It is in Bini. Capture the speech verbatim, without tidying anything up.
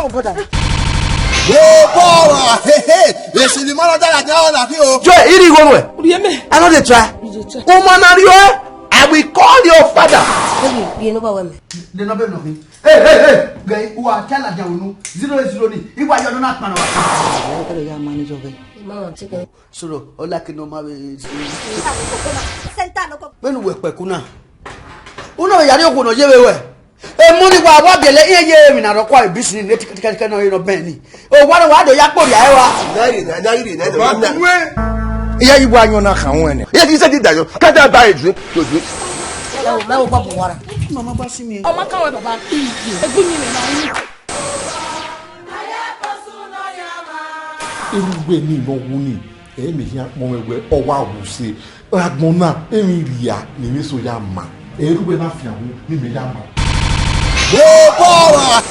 Oh, brother. Oh, brother. Hey, hey. Yes, you man that I tell you, you. Joy, iri igho nuẹ. Urieme. I no dey try. You dey try. Woman, are you? I will call your father. Baby, you know what? The number nothing. Hey, hey, hey. Guy, who are tell again, no. Zero eight zero ni. Iwa yo no na pan wa. Ẹ ya manage ọgẹ. Mama, take it. Sọrọ, ọla ke nọ ma vbe. Center no ko. Vbene uwẹ kpẹku na. Uno vbe yare okhuo nọ ye vbe wẹ. Emọ ni wa wa biẹlẹ iran ye emwi na rhọkua ebisi ni ne tikẹtikẹtikẹ nọ ye nọ bẹn ni. Owa ne wa do ya kpori a ẹwa. Nari, nari, nari, nari. Ba kuwe. Iya yi wa yan na khan wẹ nẹ. Iya ti sẹ ti dayo. Ka da ba eju, to ju. Ẹ wo, mẹ wo bọ bu wara. Mama ba si mi. Ọmọ kan wẹ baba. Egbu ni mẹ ma yin. Erhugbe ni ne ọ wu ni, ẹ mẹ hian kpọnmwẹ wẹ ọ wa wu se. Agbọn na, emwi rhia ne emwi eso ya ma. Erhugbe na fian wu ne imẹ ya ma. Go forward!